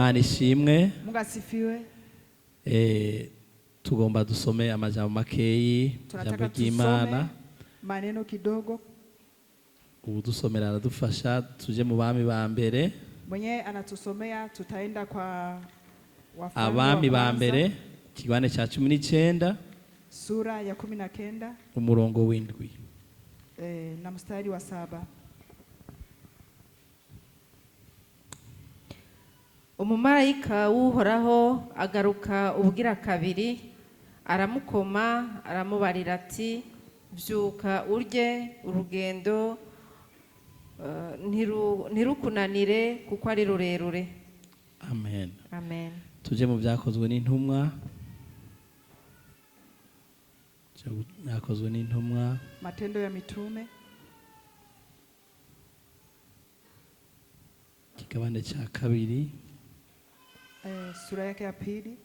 Imana ishimwe. Mungu asifiwe. Tugomba dusome amajambo makeyi, ijambo Tunataka ry'Imana. tusome maneno kidogo. Uwudusomera aradufasha, tuje mu Bami ba mbere. Mwenyewe anatusomea, tutaenda kwa Wafalme wa Abami ba Kwanza, mbere, ikigabane cya 19, sura ya 19, umurongo w'7. Na mstari wa 7. Umumarayika w'Uhoraho agaruka ubugira kabiri, aramukoma, aramubarira ati: "Byuka urye, urugendo ntirukunanire kuko ari rurerure." Amen. Amen. Tuje mu Byakozwe n'Intumwa. Byakozwe n'Intumwa, Matendo ya Mitume, ikigabane cya kabiri, sura yake ya pili,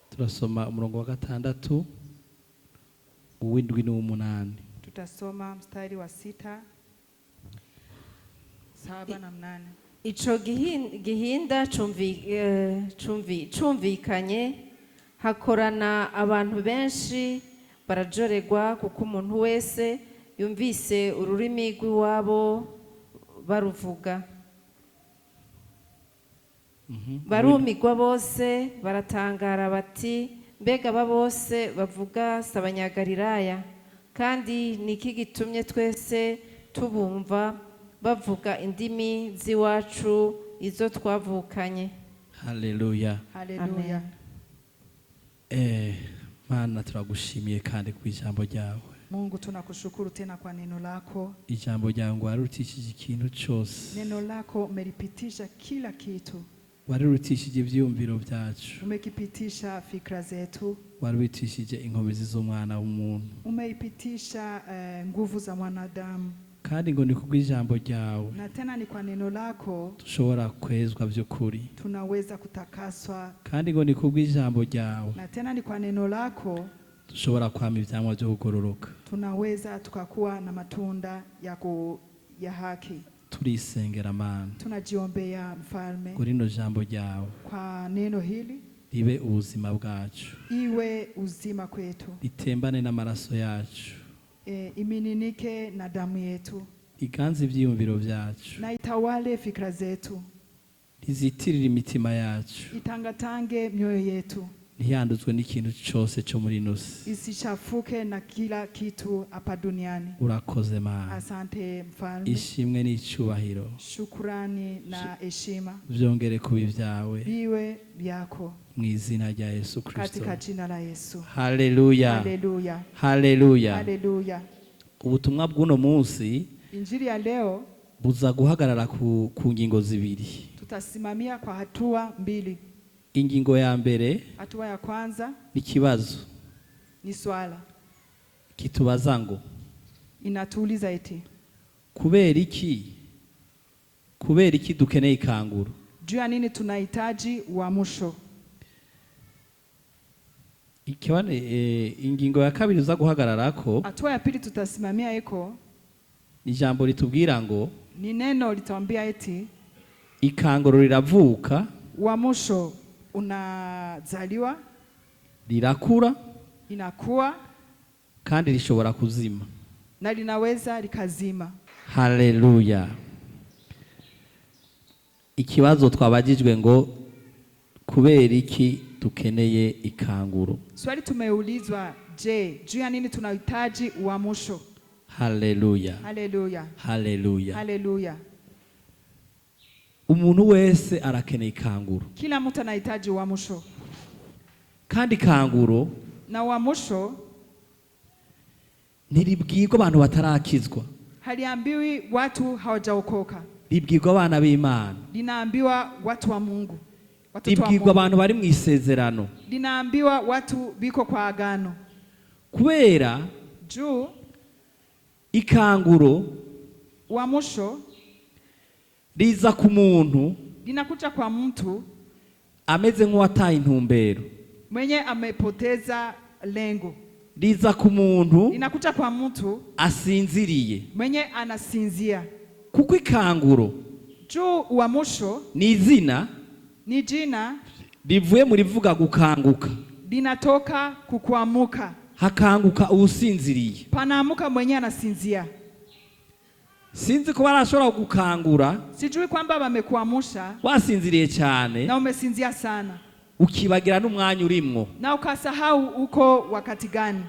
turasoma umurongo wa 6, uw'7 n'uw'umunani. Tutasoma mstari wa 6, 7 na 8. Ico gihinda cumvikanye, hakorana abantu benshi, barajorerwa kuko umuntu wese yumvise ururimi rw'iwabo baruvuga. Barumigwa bose, baratangara bati: "Mbega aba bose bavuga si Abanyagalilaya? Kandi ni iki gitumye twese tubumva bavuga indimi z'iwacu izo twavukanye?" Haleluya. Haleluya. Mana, turagushimiye kandi ku ijambo ryawe. Mungu, tunakushukuru tena kwa neno lako. Ijambo ryawe ngo wararutishije ikintu cyose. Neno lako umelipitisha kila kitu. Wararutishije ibyiyumviro byacu. Umekipitisha fikra zetu. Wararutishije inkomezi z'umwana w'umuntu. Umeipitisha nguvu za mwanadamu. Kandi ngo ni kubw'ijambo ryawe Na tena ni kwa neno lako dushobora kwezwa by'ukuri. tunaweza kutakaswa. Kandi ngo ni kubw'ijambo ryawe Na tena ni kwa neno lako dushobora kwama ivyamwa byo kugororoka. tunaweza tukakuwa na matunda ya haki. Turisengera, Mana, Tunajiombea, Mfalme, ngo rino jambo ryawe kwa neno hili ribe ubuzima bwacu, iwe uzima kwetu, ritembane n'amaraso yacu, imininike na damu yetu, iganze ivyiyumviro byacu, na itawale fikra zetu, rizitirire imitima yacu, itangatange mioyo yetu, ntiyanduzwe n'ikintu cyose cyo muri ino si. isichafuke na kila kitu hapa duniani. Urakoze, Mana. Asante, Mfalme. Ishimwe n'icyubahiro Shukurani na heshima byongere kuba ibyawe viwe vyako mu izina rya Yesu Kristo. katika jina la Yesu. Haleluya. Haleluya. Haleluya. Haleluya. Ubutumwa bw'uno munsi Injili ya leo buza guhagarara ku ngingo zibiri. tutasimamia kwa hatua mbili. Ingingo ya mbere Hatua ya kwanza ni ikibazo ni swala kitubaza ngo inatuuliza eti kubera iki dukeneye ikanguro? Juu ya nini tunahitaji uamsho? Ingingo ya kabiri uza guhagararako Hatua ya pili tutasimamia iko ni ijambo ritubwira ngo ni neno litawambia eti ikanguro riravuka, uamsho unazaliwa, rirakura, inakuwa, kandi rishobora kuzima. na linaweza likazima. Haleluya. Ikibazo twabajijwe ngo kubera iki dukeneye ikanguro? Swali tumeulizwa, je, juu ya nini tunahitaji uamsho? Haleluya. Haleluya. Haleluya. Haleluya. Umuntu wese arakeneye ikanguro. Kila mtu anahitaji uamsho. Kandi ikanguro Na uamsho ntiribwirwa abantu batarakizwa, haliambiwi watu hawajaokoka, ribwirwa abana b'Imana, linaambiwa watu wa Mungu, watoto wa ribwirwa Mungu, abantu bari mu isezerano. linaambiwa watu biko kwa agano. Kubera Juu ikanguro uamsho riza ku muntu linakuja kwa mtu ameze nk'uwataye intumbero, mwenye amepoteza lengo, riza ku muntu linakuja kwa mtu asinziriye, mwenye anasinzia. Kuko ikanguro Juu uamsho ni izina ni jina rivuye mu rivuga gukanguka. Linatoka kukuamuka. Hakanguka uwusinziriye. Panaamuka mwenyewe anasinzia. Sinzi ko barashobora gukangura Sijui kwamba wamekuamusha wasinziriye cyane na umesinzia sana ukibagira n'umwanya urimwo. Na ukasahau uko wakati gani.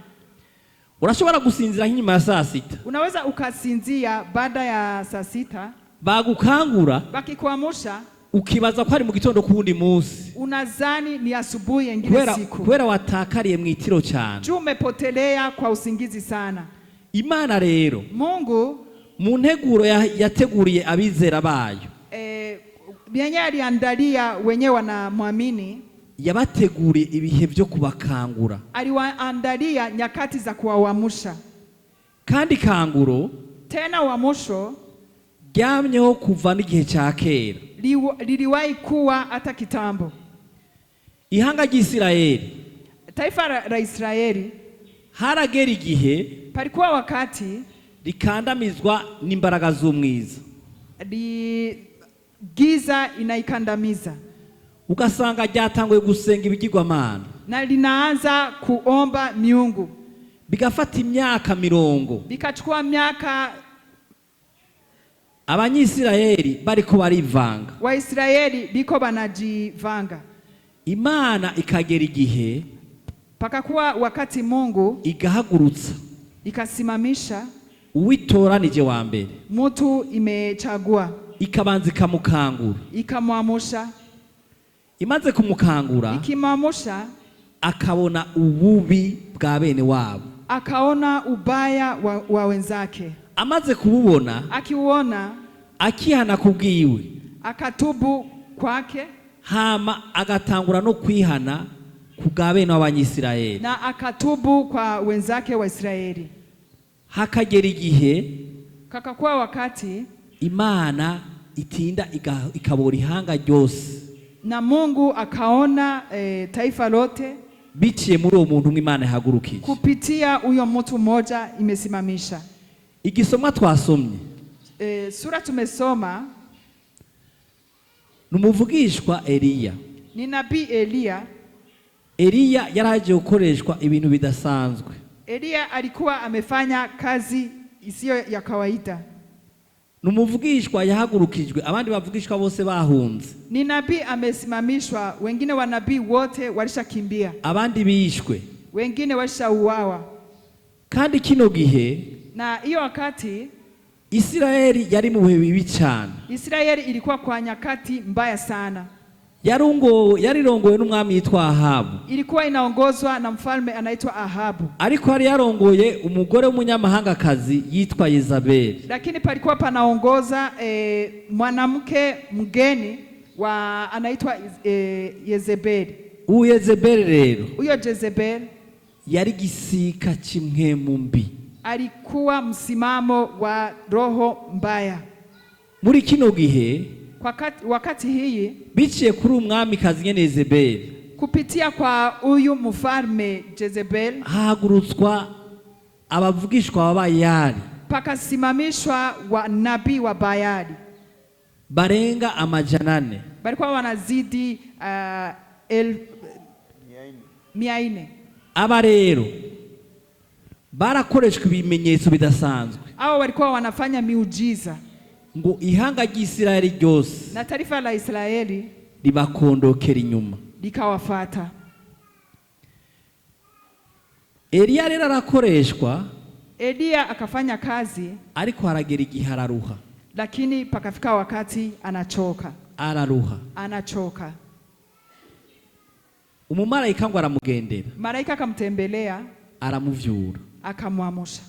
Urashobora gusinzira nk'inyuma ya saa sita, Unaweza ukasinzia baada ya saa 6, bagukangura wakikuamusha ukibaza ko ari mu gitondo k'uwundi munsi, unazani ni asubuhi yengine kubera siku, kubera watakariye mu itiro cyane. Juu umepotelea kwa usingizi sana. Imana rero Mungu mu nteguro yateguriye abizera bayo, yenye aliandalia wenyewe wanamwamini, yabateguriye ibihe byo kubakangura. Aliwaandalia nyakati za kuwaamsha. Kandi kanguro Tena uamsho ryamyeho kuva n'igihe cya kera. Liliwahi kuwa hata kitambo. Ihanga ry'Isirayeli, Taifa la Israeli, haragera igihe palikuwa wakati rikandamizwa n'imbaraga z'umwiza, giza inaikandamiza, ugasanga ryatanguye gusenga ibigirwamana, na linaanza kuomba miungu, bigafata imyaka mirongo, vikachukua miaka, Abanyisirayeli bariko barivanga. Waisraeli biko banajivanga. Imana ikagera igihe Pakakuwa wakati Mungu igahagurutsa ikasimamisha uwitoranije wa mbere, mutu imechagua, ikabanza ikamukangura. Ikamwamusha. Imaze kumukangura, Ikimwamusha, akabona ububi bwa bene wabo. Akaona ubaya wa wenzake. Amaze kububona, Akiuona, akihana kubwiwe, akatubu kwake, hama agatangura no kwihana ku bwa bene w'Abanyisirayeli. Na akatubu kwa wenzake wa Israeli. Hakagera igihe Kakakuwa wakati Imana itinda ikabora ihanga ryose na Mungu akaona taifa lote biciye muri uwo muntu umwe Imana ihagurukije. Kupitia huyo mtu mmoja imesimamisha. Igisomwa twasomye Sura tumesoma ni umuvugishwa Eliya. Ni nabii Eliya. Eliya yari agiye gukoreshwa ibintu bidasanzwe. Eliya alikuwa amefanya kazi isiyo ya kawaida. Ni umuvugishwa yahagurukijwe abandi bavugishwa bose bahunze, Ni nabii amesimamishwa, wengine wa nabii wote walishakimbia, abandi bishwe. Wengine walishauawa. Kandi kino gihe Na hiyo wakati Isirayeli yari mu bihe bibi cyane. Israeli ilikuwa kwa nyakati mbaya sana. Yarirongowe n'umwami yitwa Ahabu. Ilikuwa inaongozwa na mfalme anaitwa Ahabu, Ariko yari yarongoye umugore w'umunyamahangakazi yitwa Yezabeli. Lakini palikuwa panaongoza mwanamke mgeni wa anaitwa Yezebeli. Uwo Yezebeli rero Huyo Jezebel yari igisika cy'impwemu mbi. Alikuwa msimamo wa roho mbaya. Muri kino gihe, Kwa wakati hii, biciye kuri umwamikazi nyene Yezebeli, kupitia kwa huyu mfalme Jezebel, hahagurutswa abavugishwa b'Abayali pakasimamishwa wa nabii wa Bayali barenga 400. Balikuwa wanazidi 400. Aba rero barakoreshwa ibimenyetso bidasanzwe Hao walikuwa wanafanya miujiza, ngo ihanga ry'Isirayeli ryose na taifa la Israeli ribakondokera inyuma. Likawafata. Eliya rero arakoreshwa, Eliya akafanya kazi, ariko haragera igihe araruha. Lakini pakafika wakati anachoka, Araruha. Anachoka. Umumarayika ngo aramugendera, Malaika akamtembelea, aramuvyura. Akamwamusha.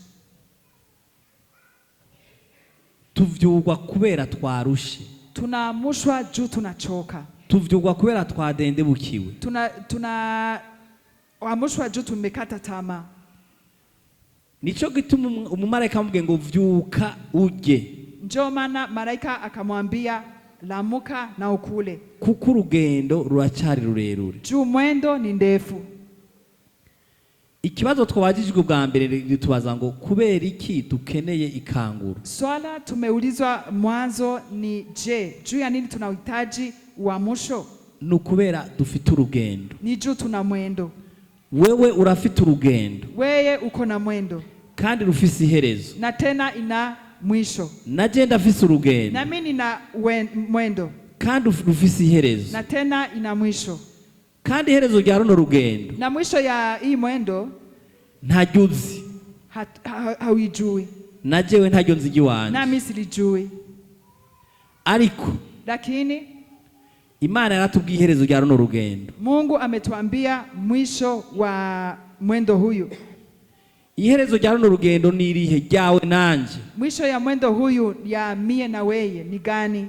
Tuvyurwa kubera twarushe. Tunaamushwa juu tunachoka. Tuvyurwa kubera twadendebukiwe. Tuna amushwa juu tumekata tamaa. Nico gituma umumarayika amubwiye ngo vyuka urye, Njo maana malaika akamwambia lamuka na ukule, kuko urugendo ruracyari rurerure. Juu mwendo ni ndefu. Ikibazo twabajijwe ubwa mbere ritubaza ngo kubera iki dukeneye ikanguro? Swala tumeulizwa mwanzo ni je, juu ya nini tunahitaji uamsho? Ni ukubera dufite urugendo. Ni juu tuna mwendo. Wewe urafite urugendo. Weye uko na mwendo. Kandi rufise iherezo. Na tena ina mwisho. Na je ndafise urugendo. Na mimi nina mwendo. Kandi rufise iherezo. Na tena ina mwisho. Kandi iherezo rya runo rugendo Na mwisho ya hii mwendo ntaryo uzi. Hauijui. Na jewe ntaryo nzi iry'iwanje. Nami silijui. Ariko Lakini Imana yaratubwiye iherezo rya runo rugendo. Mungu ametuambia mwisho wa mwendo huyu. Iherezo rya runo rugendo ni irihe ryawe nanje? Mwisho ya mwendo huyu ya mie na weye ni gani?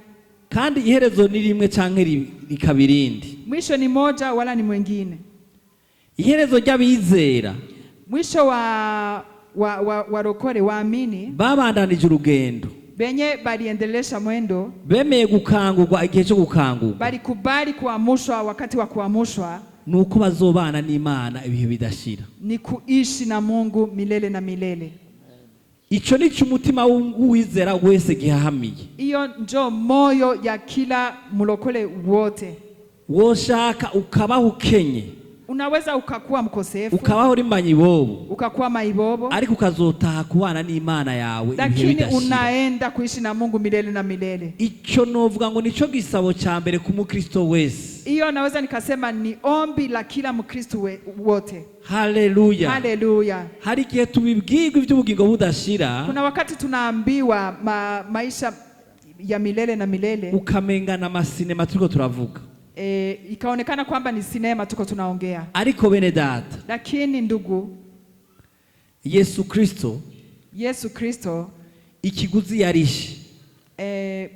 Kandi iherezo ni rimwe canke rikaba irindi. Mwisho ni moja wala ni mwingine. Iherezo ry'abizera Mwisho wa warokore waamini babandanije urugendo, benye baliendelesha mwendo, bemeye gukangurwa igihe cyo gukangurwa, balikubali kuamushwa wakati wa kuamushwa, ni uko bazobana n'Imana ibihe bidashira. Ni kuishi na Mungu milele na milele. Ico nico umutima w'uwizera wese gihahamiye. Hiyo njo moyo ya kila mlokole wote. Woshaka ukabaho ukenye, Unaweza ukakuwa mkosefu, ukabaho uri manyibobo, ukakuwa maibobo, ariko ukazotaha kubana n'Imana yawe ibihe lakini bidashira. unaenda kuishi na Mungu milele na milele. Ico novuga ngo nico gisabo ca mbere ku mukristo wese. Hiyo naweza nikasema ni ombi la kila Mkristo wote. Haleluya. Haleluya. Hari igihe tubibwirwa iby'ubugingo budashira, Kuna wakati tunaambiwa maisha ya milele na milele, ukamenga n'amasinema turiko turavuga. Ikaonekana kwamba ni sinema tuko tunaongea. Ariko bene data, Lakini ndugu, Yesu Kristo Yesu Kristo ikiguzi yarishe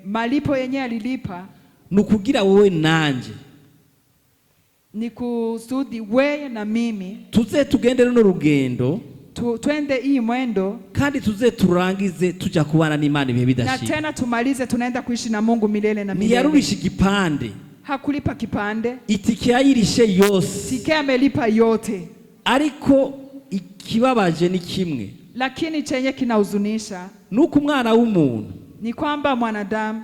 malipo yenyewe alilipa ni ukugira wowe nanje ni kusudi wewe na mimi tuze tugende runo rugendo, twende hii mwendo kandi tuze turangize tuja kubana n'Imana ibihe na bidashira. tena tumalize tunaenda kuishi na Mungu milele na milele. Ntiyarurisha igipande, Hakulipa kipande, itike yayirishe yose. tike amelipa yote. Ariko ikibabaje ni kimwe, Lakini chenye kinahuzunisha nuko umwana w'umuntu ni kwamba mwanadamu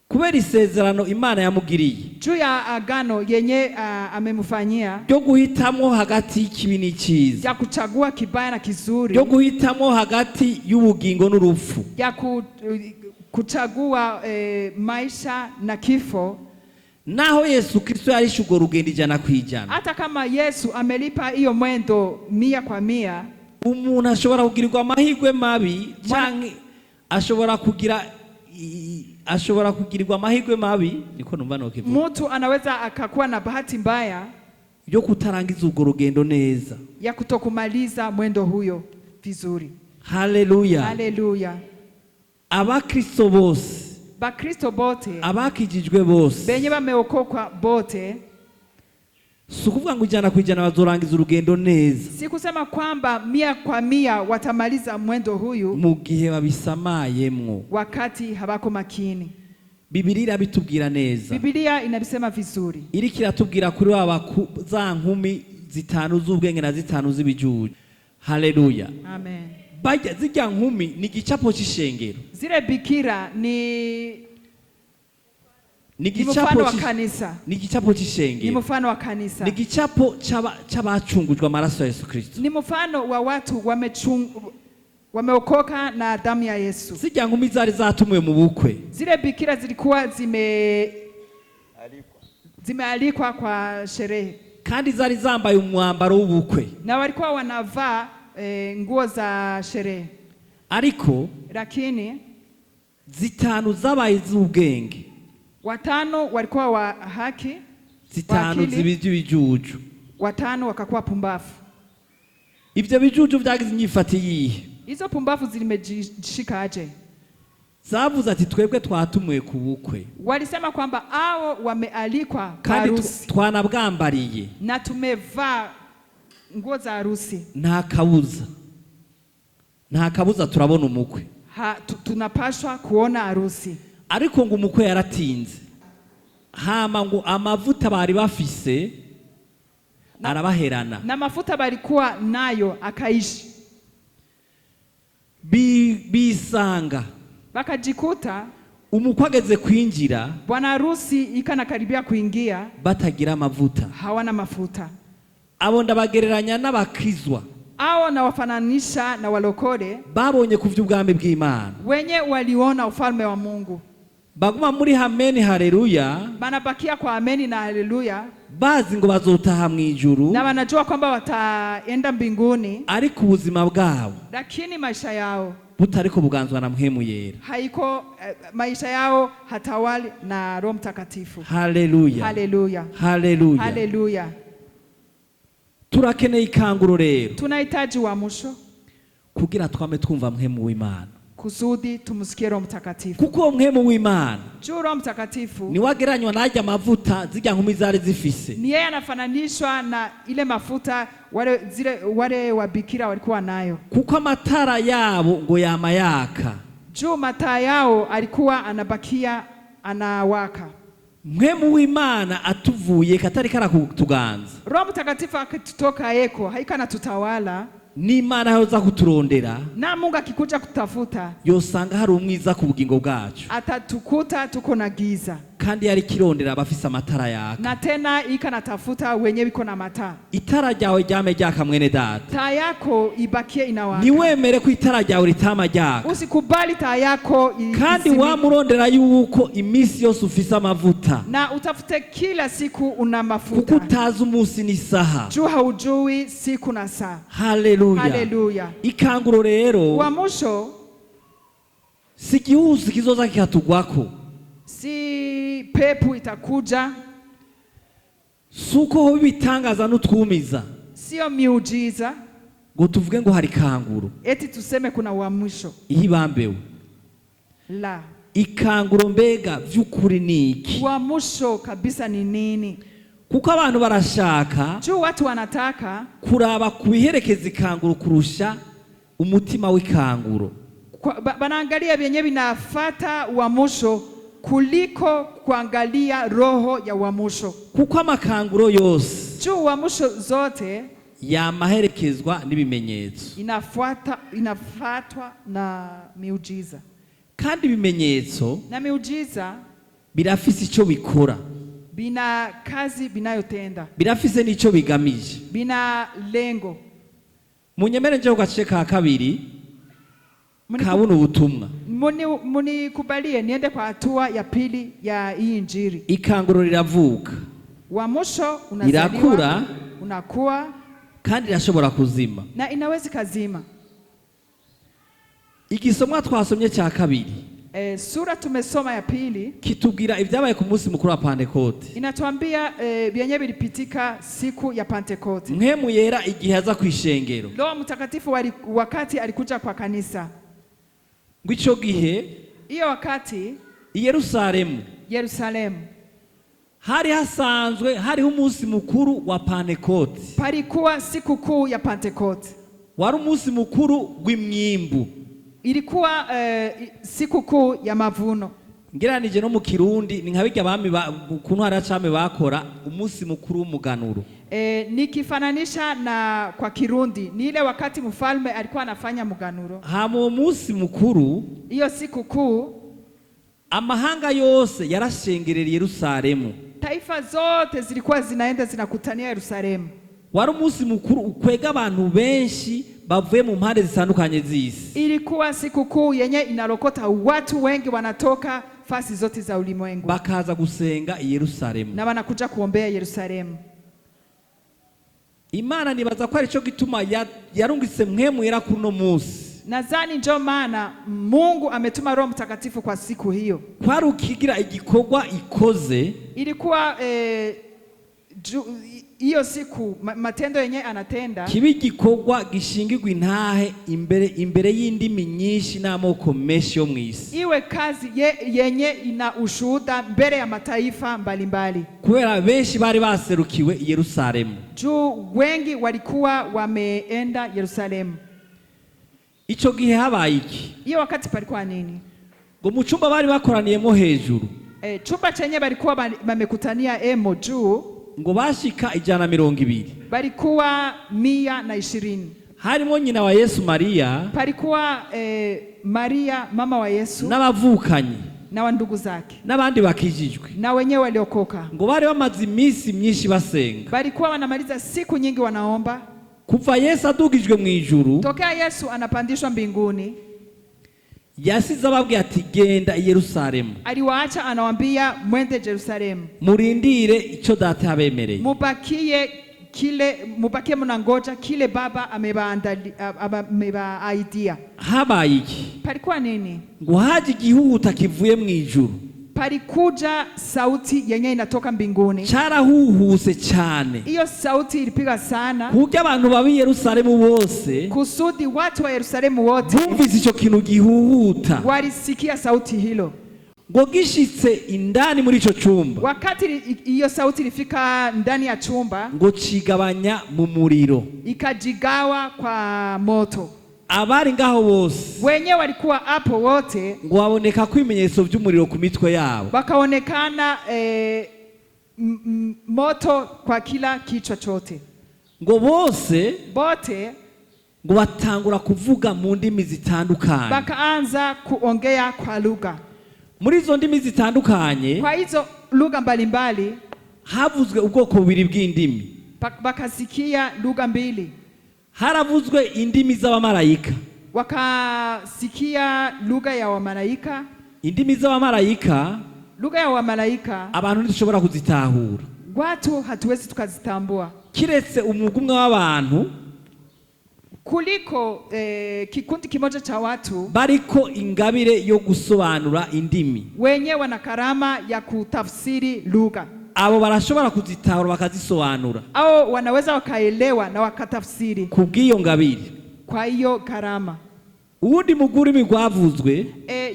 kubera isezerano Imana yamugiriye juu ya agano yenye amemfanyia ryo guhitamwo hagati y'ikibi n'icyiza, ya kuchagua kibaya na kizuri, ryo guhitamwo hagati y'ubugingo n'urupfu, ya kuchagua maisha na kifo. Naho Yesu Kristo yarishe urwo rugendo 100%, Hata kama Yesu amelipa hiyo mwendo 100%, umuntu ashobora kugirirwa amahirwe mabi, canke ashobora kugira ashobora kugirirwa amahirwe mabi, niko numva nokivuga, mtu anaweza akakuwa na bahati mbaya yo kutarangiza urwo rugendo neza. Ya kutokumaliza mwendo huyo vizuri. Haleluya. Haleluya. Abakristo bose, Bakristo bote, abakijijwe bose, benye bameokokwa bote, si ukuvuga ngo 100% bazorangiza urugendo neza si kusema kwamba 100% watamaliza mwendo huyu mu gihe babisamayemwo. Wakati hawako makini. Bibiliya irabitubwira neza. Biblia inabisema vizuri. Iriko iratubwira kuri wa za nkumi zitanu z'ubwenge na zitanu z'ibijuju. Haleluya. Amen. Bajya zirya nkumi ni igicapo c'ishengero. Zile bikira ni Ni ni igicapo mfano wa kanisa. ni igicapo Ni c'ishengero. mfano wa kanisa. Ni igicapo c'abacungujwe amaraso ya Yesu Kristo. Ni mfano wa watu wameokoka na damu ya Yesu. Zirya nkumi zari zatumiwe mu bukwe. Zile bikira zilikuwa zimealikwa kwa sherehe Kandi zari zambaye umwambaro w'ubukwe. Na walikuwa wanavaa nguo za sherehe, Ariko lakini zitanu zabaye iz'ubwenge, watano walikuwa wa haki, zitanu Wakili. ziba iz'ibijuju. Watano wakakuwa pumbafu. Ivyo bijuju vyagize inyifato iyihe? Hizo pumbafu zilimejishika aje? Zavuze ati twebwe twatumiwe ku bukwe, Walisema kwamba hao wamealikwa kwa kandi harusi twanabwambariye, na tumevaa nguo za harusi, nta kabuza, nta kabuza turabona umukwe. Tunapashwa kuona harusi. Ariko ngo umukwe yaratinze, hama ngo amavuta bari bafise Arabaherana. Na mafuta balikuwa nayo akaishi. Bisanga Bakajikuta umukwe ageze kwinjira bwana harusi ikanakaribia kuingia, batagira amavuta. Hawana mafuta. Abo ndabagereranya n'abakizwa Ao nawafananisha na walokole babonye ku by'ubwami bw'Imana, wenye waliona ufalme wa Mungu, baguma muri hameni haleluya, banabakia kwa ameni na haleluya, bazi ngo bazotaha mu ijuru, na wanajua kwamba wataenda mbinguni, ariko ubuzima bwabo lakini maisha yao butariko buganzwa na Mpwemu Yera. haiko maisha yao hatawali na Roho Mtakatifu. Haleluya! Haleluya, Haleluya! haleluya! Turakeneye ikanguro rero Tunahitaji uamsho kugira twame twumva Mpwemu w'Imana, kusudi tumsikie Roho Mtakatifu. kuko uwo Mpwemu w'Imana Juu Roho Mtakatifu niwe agereranywa n'arya mavuta zirya nkumi zari zifise. Ni yeye anafananishwa na ile mafuta wale wabikira walikuwa nayo. Kuko amatara yabo ngo yama yaka. Juu mataa yao alikuwa anabakia anawaka. Mpwemu w'Imana atuvuye katari karakutuganza, Roho Mtakatifu akitutoka eko haika natutawala, n'Imana yoza kuturondera, na Mungu akikuja kutafuta yosanga hari umwiza ku bugingo bwacu, atatukuta tuko na giza, kandi yari kirondera abafise amatara yaka. Na tena ika natafuta wenye biko na mataa. Itara ryawe ryame ryaka, mwene data. Taa yako ibakie inawaka. Ntiwemere ko itara ryawe ritama ryaka. Usikubali taa yako Kandi izimike. wamurondera yuko iminsi yose ufise amavuta, Na utafute kila siku una kuko mafuta, utazi umunsi n'isaha. Juu haujui siku na saa. Haleluya! Haleluya! Ikanguro rero Uamsho si igihusi kizoza kikatugwako, si pepo itakuja, si uko hoba ibitangaza n'utwumiza sio miujiza ngo tuvuge ngo hari ikanguro. Eti tuseme kuna uamsho. Iyo ibambewe, La, ikanguro mbega vy'ukuri ni iki? Uamsho kabisa ni nini? Kuko abantu barashaka Juu watu wanataka kuraba ku biherekeza ikanguro kurusha umutima w'ikanguro. Banaangalia vyenye vinafata uamsho kuliko kuangalia roho ya uamsho. Kuko amakanguro yose Juu uamsho zote yamaherekezwa n'ibimenyetso, inafuatwa na miujiza, kandi ibimenyetso na miujiza birafise icyo bikora, bina kazi binayotenda, birafise n'icyo bigamije. Bina lengo. Munyemere nje ku gace ka kabiri ka buno butumwa. Munikubalie niende kwa hatua ya pili ya hii injili. Ikanguro riravuka, Uamsho unazaliwa, rirakura, unakuwa kandi rirashobora kuzima. Na inaweza kazima. Igisomwa twasomye cya kabiri Sura tumesoma ya pili kitubwira ibyabaye ku munsi mukuru wa Pantekote. Inatuambia vyenye vilipitika siku ya Pentekote. Mpwemu Yera igihe aza ku ishengero, Roho Mtakatifu wakati alikuja kwa kanisa, ngo icyo gihe hiyo wakati i Yerusalemu Yerusalemu hari hasanzwe hariho umunsi mukuru wa Pantekote. Palikuwa siku kuu ya Pentekote. Wari umunsi mukuru w'imyimbu. Ilikuwa siku kuu ya mavuno. Ngeranije no mu Kirundi ni nka birya abami ku ntwara ya cami bakora umunsi mukuru w'umuganuro. Nikifananisha na kwa Kirundi ni ile wakati mfalme alikuwa anafanya muganuro. Hama uwo munsi mukuru, Hiyo siku kuu amahanga yose yarashengerera Yerusalemu. Taifa zote zilikuwa zinaenda zinakutania Yerusalemu. Wari umunsi mukuru ukwega abantu benshi bavuye mu mpande zitandukanye z'isi. Ilikuwa siku kuu yenye inalokota watu wengi wanatoka fasi zote za ulimwengu Bakaza gusenga i Yerusalemu. Na wanakuja kuombea Yerusalemu. Imana nibaza ko aricyo gituma yarungitse Mpwemu Yera kuri uno munsi. Nadhani ndio maana Mungu ametuma Roho Mtakatifu kwa siku hiyo. Kwari ukigira igikorwa ikoze Ilikuwa hiyo siku matendo yenye anatenda kiba igikorwa gishingirwa intahe imbere y'indimi nyinshi n'amoko menshi yo mu isi, iwe kazi yenye ina ushuhuda mbele ya mataifa mbalimbali. Kubera benshi bari baserukiwe i Yerusalemu. Juu wengi walikuwa wameenda Yerusalemu. Icyo gihe habaye iki? Hiyo wakati palikuwa nini? Ngo mu cyumba bari bakoraniyemo hejuru, Chumba chenye balikuwa wamekutania emo juu, Ngo bashika 120. Balikuwa 120. Harimo nyina wa Yesu Mariya Palikuwa Maria mama wa Yesu n'abavukanyi na wa ndugu zake n'abandi bakijijwe. Na wenyewe waliokoka. Ngo bari bamaze iminsi myinshi basenga. Balikuwa wanamaliza siku nyingi wanaomba. Kuva Yesu adugijwe mu ijuru, Tokea Yesu anapandishwa mbinguni, yasize ababwiye ati genda i Yerusalemu, aliwaacha anawambia mwende Jerusalemu, murindire icyo data yabemereye. Mubakie kile, mubakie mnangoja kile baba amebaaidia. Habaye iki? Palikuwa nini? Ngo haje igihuhuta kivuye mu ijuru. Palikuja sauti yenye inatoka mbinguni. Cyarahuhuse cyane Hiyo sauti ilipiga sana ku buryo abantu baba i Yerusalemu bose kusudi watu wa Yerusalemu wote bumvise icyo kintu gihuhuta. Walisikia sauti hilo. Ngo gishitse indani muri icyo cyumba, Wakati hiyo sauti ilifika ndani ya chumba, ngo cigabanya mu muriro. Ikajigawa kwa moto. Abari ngaho bose Wenyewe walikuwa hapo wote ngo baboneka ko ibimenyetso by'umuriro ku mitwe yabo. Wakaonekana moto kwa kila kichwa chote. Ngo bose Bote ngo batangura kuvuga mu ndimi zitandukanye. Wakaanza kuongea kwa lugha. Muri izo ndimi zitandukanye Kwa hizo lugha mbalimbali, havuzwe ubwoko bubiri bw'indimi. Wakasikia lugha mbili. Haravuzwe indimi z'abamarayika. Wakasikia lugha ya wamalaika. Indimi z'abamarayika Lugha ya wamalaika abantu ntidushobora kuzitahura, watu hatuwezi tukazitambua, kiretse umugwi umwe w'abantu kuliko kikundi kimoja cha watu bariko ingabire yo gusobanura indimi. Wenye wana karama ya kutafsiri lugha. Abo barashobora kuzitahura bakazisobanura Au wanaweza wakaelewa na wakatafsiri kubw'iyo ngabire. Kwa hiyo karama. Uwundi mugwi ururimi rwavuzwe,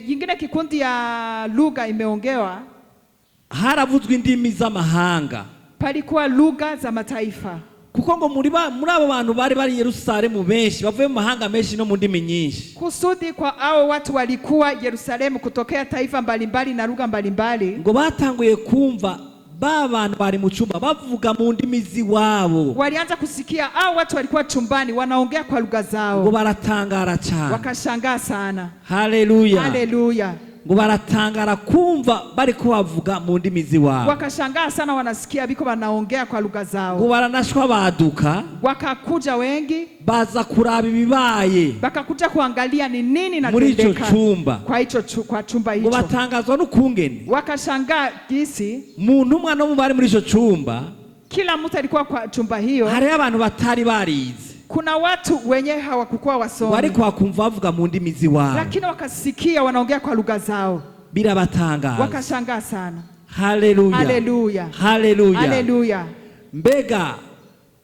Yingine kikundi ya lugha imeongewa, haravuzwe indimi z'amahanga, palikuwa lugha za mataifa, kuko ngo muri muri abo bantu bari bari i Yerusalemu benshi bavuye mu mahanga menshi no mu ndimi nyinshi, kusudi kwa hao watu walikuwa Yerusalemu kutokea taifa mbalimbali na lugha mbalimbali, ngo batanguye kumva ba bantu bari mu cyumba bavuga mu ndimi z'iwabo. Walianza kusikia hao watu walikuwa chumbani wanaongea kwa lugha Ngo zao, baratangara cyane. Wakashangaa sana. Haleluya. Haleluya! Ngo baratangara kumva bariko bavuga mu ndimi z'iwabo. Wakashangaa sana, wanasikia biko wanaongea kwa lugha Ngo zao. baranashwa baduka, Wakakuja wengi, baza kuraba ibibaye wakakuja kuangalia ni nini muri ico natendeka cumba. kwa hicho kwa chumba Ngo hicho. batangazwa n'ukungene Wakashangaa gisi mu ntumwa no mu bari muri ico cumba kila mtu alikuwa kwa chumba hiyo, hariho abantu batari barize, kuna watu wenye hawakukuwa ngo wasomi, ariko bakumva bavuga mu ndimi z'iwabo. Lakini wakasikia wanaongea kwa lugha zao, Birabatangaza. Wakashangaa sana. Haleluya. Haleluya. Haleluya. Haleluya! Mbega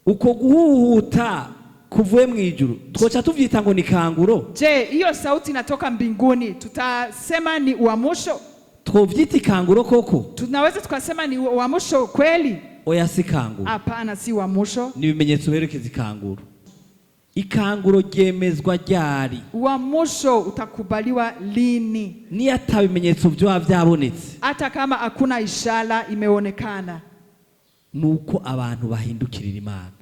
uko guhuhuta kuvuye mu ijuru twoca tuvyita ngo ni kanguro? Je, hiyo sauti inatoka mbinguni, tutasema ni uamusho? Twovyita ikanguro koko? Tunaweza tukasema ni uamusho kweli? Oya, si kanguro. Hapana, si uamusho. Ni ibimenyetso berekeza ikanguro. Ikanguro ryemezwa ryari? Uamusho utakubaliwa lini? Niyo ata bimenyetso vyoba vyabonetse, Hata kama hakuna ishara imeonekana, nuko abantu bahindukirira Imana.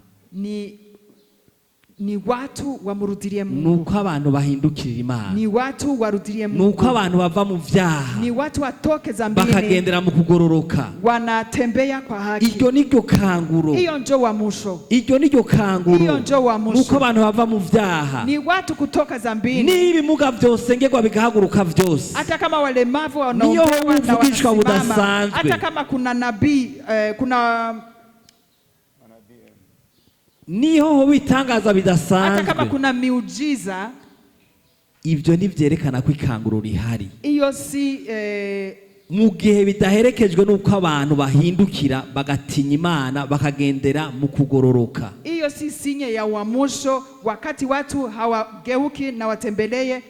Ni watu wamrudilie Mungu, Nuko abantu bahindukirira Imana, ni watu warudilie nuko Mungu, abantu bava mu vyaha ni watu watoke zambini, bakagendera mu kugororoka. Wanatembea kwa haki. Iryo niryo kanguro. Hiyo njo uamusho. Iryo niryo kanguro. Iyo njo uamusho. Nuko abantu bava mu vyaha. Ni watu kutoka zambini, Niba ibimuga vyosengerwa bigahaguruka vyose, hata kama walemavu niyo wanaombewa na uvugishwa wanasimama, budasanzwe, hata kama kuna nabii kuna niho hoba ibitangaza hata kama bidasanzwe, kuna miujiza, ibyo ntibyerekana ko ikanguro rihari hiyo si mu gihe bidaherekejwe n'uko abantu bahindukira bagatinya Imana bakagendera mu kugororoka. Hiyo si sinye ya uamusho wakati watu hawageuki na watembelee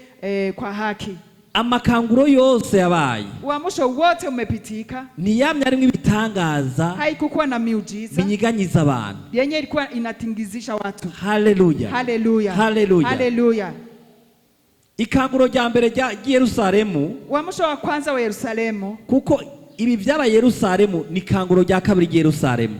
kwa haki. Amakanguro yose yabaye Uamusho wote umepitika, ntiyamye arimo ibitangaza haikukuwa na miujiza binyiganyiza abantu. Yenye ilikuwa inatingizisha watu. Haleluya. Haleluya! Haleluya. Haleluya! Ikanguro rya mbere ry'i Yerusalemu, Uamusho wa kwanza wa Yerusalemu, kuko ibi byabaye Yerusalemu ni ikanguro rya kabiri ry'i Yerusalemu.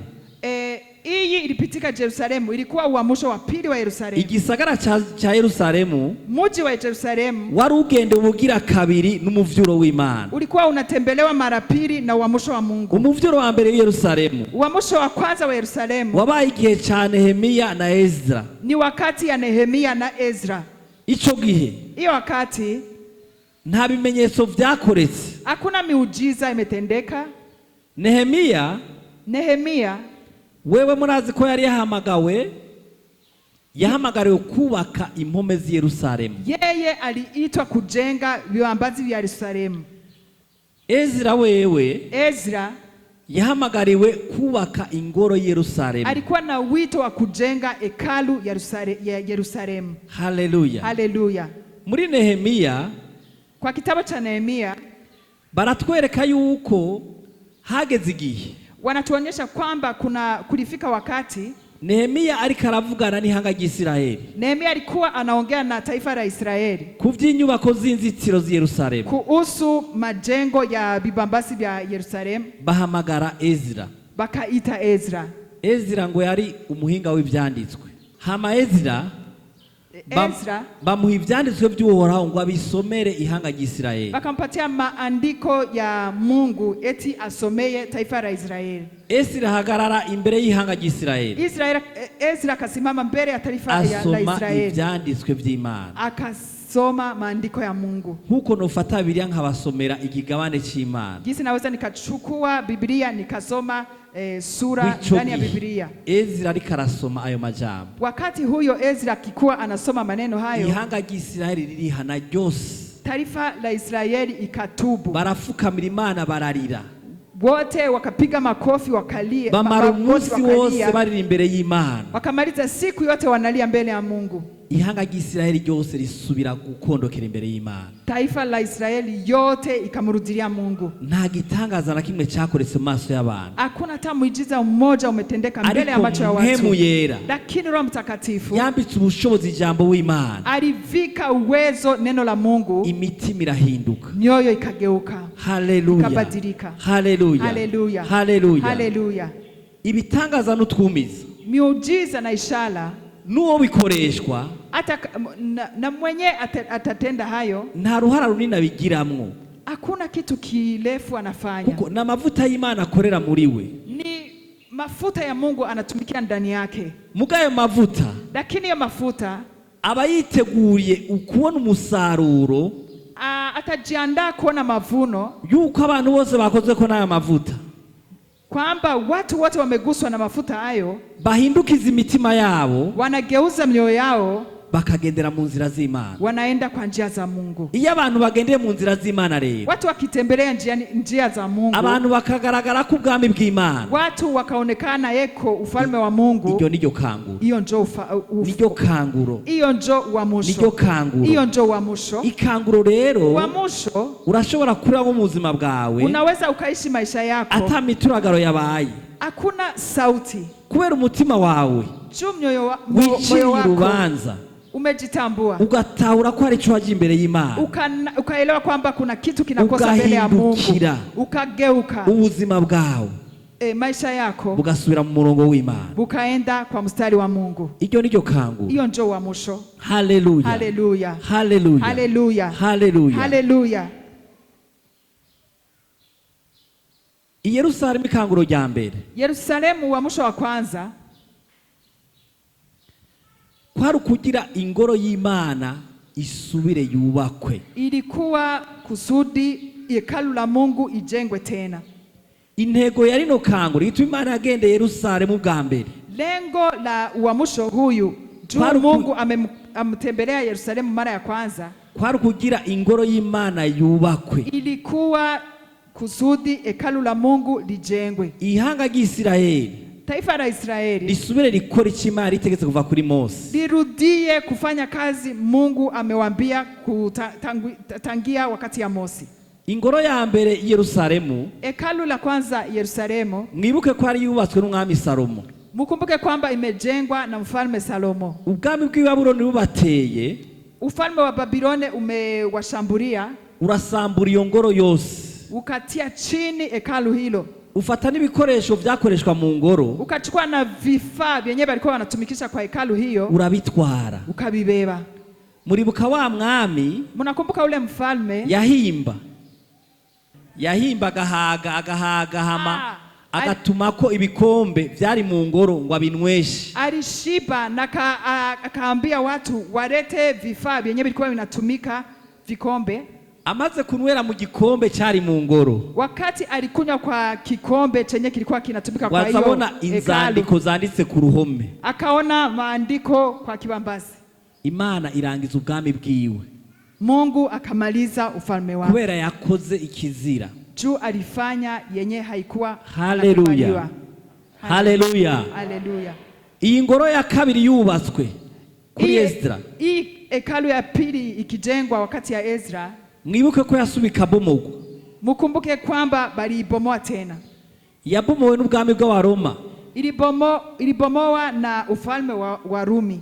ilipitika Yerusalemu, ilikuwa uamsho wa pili wa Yerusalemu. Igisagara ca ca Yerusalemu Mji wa Yerusalemu wari ugende ubugira kabiri n'umuvyuro w'Imana. Ulikuwa unatembelewa mara pili na uamsho wa Mungu. Umuvyuro wa mbere w'Yerusalemu Uamsho wa kwanza wa Yerusalemu wabaye igihe ca Nehemiya na Ezra. Ni wakati ya Nehemia na Ezra. Ico gihe Hiyo wakati nta bimenyetso vyakoretse. Hakuna miujiza imetendeka. Nehemiya Nehemia wewe murazi ko yari yahamagawe yahamagariwe kubaka impome z'i Yerusalemu. Yeye aliitwa kujenga vibambazi vya Yerusalemu. Ezra wewe Ezra yahamagariwe kubaka ingoro y'i Yerusalemu. Alikuwa na wito wa kujenga hekalu ya Yerusalemu. Haleluya. Haleluya! Muri Nehemiya Kwa kitabu cha Nehemia baratwereka yuko hageze igihe wanatuonyesha kwamba kuna kulifika wakati Nehemiya ariko aravugana n'ihanga ry'Isiraheli Nehemia alikuwa anaongea na taifa la Israeli ku by'inyubako z'inzitiro z'i Yerusalemu. Kuhusu majengo ya vibambasi vya Yerusalemu. Bahamagara Ezra. Bakaita Ezra. Ezra ngo yari umuhinga w'ibyanditswe hama Ezra Ezra bamuha ibyanditswe by'Uhoraho ngo abisomere ihanga ry'Isiraheli. Wakampatia maandiko ya Mungu eti asomeye taifa la Israeli. Ezra ahagarara imbere y'ihanga ry'Isiraheli. Ezra akasimama mbele ya taifa la Asoma Israeli ibyanditswe by'Imana. Akasoma maandiko ya Mungu. Nk'uko nofata Bibiliya nkabasomera igigabane cy'Imana. Jinsi naweza nikachukua Biblia nikasoma sura W'ico ndani ya gihe, Biblia. Ezra ariko arasoma ayo majambo, Wakati huyo Ezra akikuwa anasoma maneno hayo, ihanga ry'Isiraheli ririhana ryose. Taifa la Israeli ikatubu, Barafukamira Imana bararira. Wote wakapiga makofi wakalia, Bamara magoti umunsi wose wakalia, barira imbere y'Imana. Wakamaliza siku yote wanalia mbele ya Mungu. Ihanga ry'Isiraheli ryose risubira gukondokera imbere y'Imana. Taifa la Israeli yote ikamrudilia Mungu. Nta gitangaza na kimwe cyakoretse mu maso y'abantu. Hakuna hata muujiza mmoja umetendeka mbele ya Ariko macho ya Mpwemu watu, Yera lakini Roho Mtakatifu yambitse ubushobozi ijambo w'Imana. Alivika uwezo neno la Mungu, Imitima irahinduka. Mioyo ikageuka, Haleluya. Ikabadilika. Haleluya. Haleluya, Haleluya. haleluya! Ibitangaza n'utwumiza Miujiza na ishara n'uwo bikoreshwa hata na mwenye atatenda hayo, nta ruhara runini abigiramwo. Hakuna kitu kirefu anafanya. Kuko ni amavuta y'Imana akorera muri we. Ni mafuta ya Mungu anatumikia ndani yake, Muga ayo mavuta lakini hiyo mafuta aba yiteguriye ukubona umusaruro atajiandaa kuona mavuno yuko abantu bose bakoze ko n'aya mavuta kwamba watu wote wameguswa na mafuta hayo, bahindukiza imitima yabo wanageuza mioyo yao, bakagendera mu nzira z'Imana. Wanaenda kwa njia za Mungu. Iyo abantu bagendeye mu nzira z'Imana rero Watu wakitembelea njia za Mungu, abantu bakagaragara ko ubwami bw'Imana watu wakaonekana yeko ufalme wa Mungu, iryo niryo kanguro. Hiyo njo Niryo kanguro. hiyo njo Niryo uamusho, kanguro. hiyo njo uamusho. Ikanguro rero Uamusho urashobora kuramo mu buzima bwawe unaweza ukaishi maisha yako, ata mituragaro yabaye hakuna sauti kubera umutima wawe juu wiciriye moyo wako urubanza umejitambua, ugatahura ko hari icyo wagiye imbere y'Imana ukaelewa kwamba kuna kitu kinakosa mbele ya Mungu, Ugahindukira. Ukageuka ubuzima bwawe maisha yako bugasubira mu murongo w'Imana. Bukaenda kwa mstari wa Mungu. Iryo niryo kanguro. Hiyo njo uamusho. Haleluya. Haleluya, Haleluya. haleluya, Haleluya. haleluya! I Yerusalemu ikanguro rya mbere Yerusalemu, uamusho wa kwanza kwari ukugira ingoro y'Imana isubire yubakwe. Ilikuwa kusudi hekalu la Mungu ijengwe tena. Intego ya rino kanguro ituma Imana yagendeye Yerusalemu bwa mbere Lengo la uamusho huyu juu Mungu amtembelea Yerusalemu mara ya kwanza, kwari ukugira ingoro y'Imana yubakwe. Ilikuwa kusudi hekalu la Mungu lijengwe. Ihanga ry'Isiraheli Taifa la Israeli risubire rikora icyo Imana itegetse kuva kuri Mose. Lirudie kufanya kazi Mungu amewambia tangia wakati ya Mose. Ingoro ya mbere i Yerusalemu Hekalu la kwanza Yerusalemu, mwibuke ko ari yubatswe n'umwami Salomo. Mukumbuke kwamba imejengwa na mfalme Salomo. Ubwami bw'i Babuloni bubateye Ufalme wa Babiloni umewashambulia, urasambura iyo ngoro yose. Ukatia chini hekalu hilo. Ufata n'ibikoresho vyakoreshwa mu ngoro, ukachukua na vifaa vyenyewe walikuwa wanatumikisha kwa hekalu hiyo, urabitwara. Ukabibeba. Muribuka wa mwami Mnakumbuka ule mfalme yahimba agahaga, agahaga, hama Ah, agatumako ibikombe vyari mu ngoro ngo abinyweshe. Alishiba na akaambia watu walete vifaa vyenyewe vilikuwa vinatumika, vikombe. Amaze kunywera mu gikombe cyari mu ngoro, Wakati alikunywa kwa kikombe chenye kilikuwa kinatumika kwa hiyo wazabona hekalu, inzandiko zanditse ku ruhome. Akaona maandiko kwa kibambazi. Imana irangiza ubwami bwiwe Mungu akamaliza ufalme wake kubera yakoze ikizira. Juu alifanya yenye haikuwa Haleluya. anakubaliwa. Haleluya. Haleluya. Iyi ngoro ya kabiri yubatswe kuri Ezra, Hii hekalu ya pili ikijengwa wakati ya Ezra, mwibuke ko yasubika abomogwa. Mukumbuke kwamba baliibomoa tena. Yabomowe n'ubwami bw'Abaroma. Ilibomoa na ufalme wa Rumi.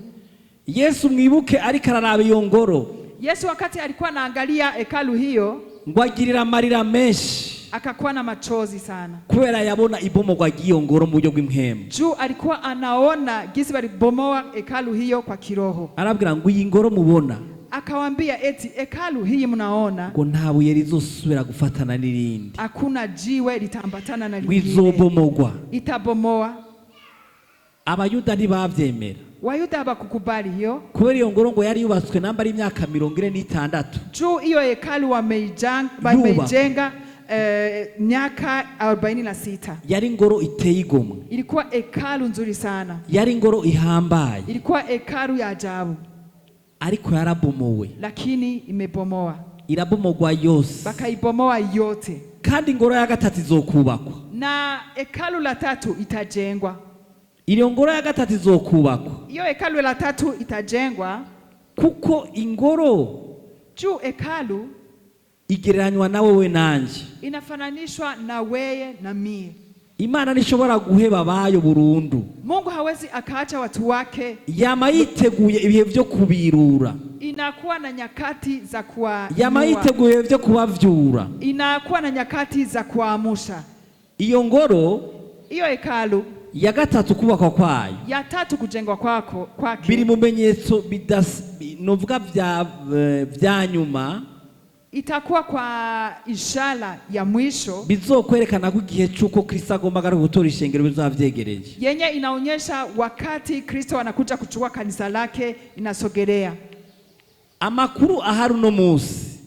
Yesu, mwibuke, ariko araraba iyo ngoro, Yesu wakati alikuwa anaangalia hekalu hiyo, ngo agirira amarira menshi akakuwa na machozi sana kubera yabona ibomogwa ry'iyo ngoro mu buryo bw'impwemu. Juu alikuwa anaona jinsi walibomoa hekalu hiyo kwa kiroho. Arabwira ngo iyi ngoro mubona, Akawambia eti hekalu hii mnaona, ngo nta buye rizosubira gufatana n'irindi, hakuna jiwe litaambatana na ngo lingine, izobomogwa. Itabomoa. Abayuda ntibavyemera Wayuda hawakukubali hiyo kubera iyo ngoro ngo yari yubatswe namba ari imyaka 46. Juu hiyo hekalu wameijenga miaka 46. Yari ingoro iteye igomwe. Ilikuwa hekalu nzuri sana, Yari ingoro ihambaye, ilikuwa hekalu ya ajabu, ariko yarabomowe. Lakini imebomoa, Irabomogwa yose. Bakaibomoa yote. Kandi ingoro ya gatatu izokubakwa. Na hekalu la tatu itajengwa. Iyo ngoro ya gatatu izokubakwa Hiyo hekalu la tatu itajengwa kuko ingoro juu hekalu igereranywa na wewe nanje. Inafananishwa na weye na mie. Imana ntishobora guheba abayo burundu. Mungu hawezi akaacha watu wake. Yama yiteguye ibihe byo kubirura. Inakuwa na nyakati za Yama kuwainua, yiteguye ibihe byo kubavyura. Inakuwa na nyakati za kuamsha. Iyo ngoro Hiyo hekalu ya gatatu kubakwa kwayo ya tatu kujengwa kwako biri kwake mu bimenyetso novuga vya nyuma itakuwa kwa ishara ya mwisho bizokwerekana ko igihe c'uko Kristo agomba agaruka gutora ishengero bizaba vyegereje. Yenye inaonyesha wakati Kristo anakuja kuchukua kanisa lake inasogelea. Amakuru ahari uno munsi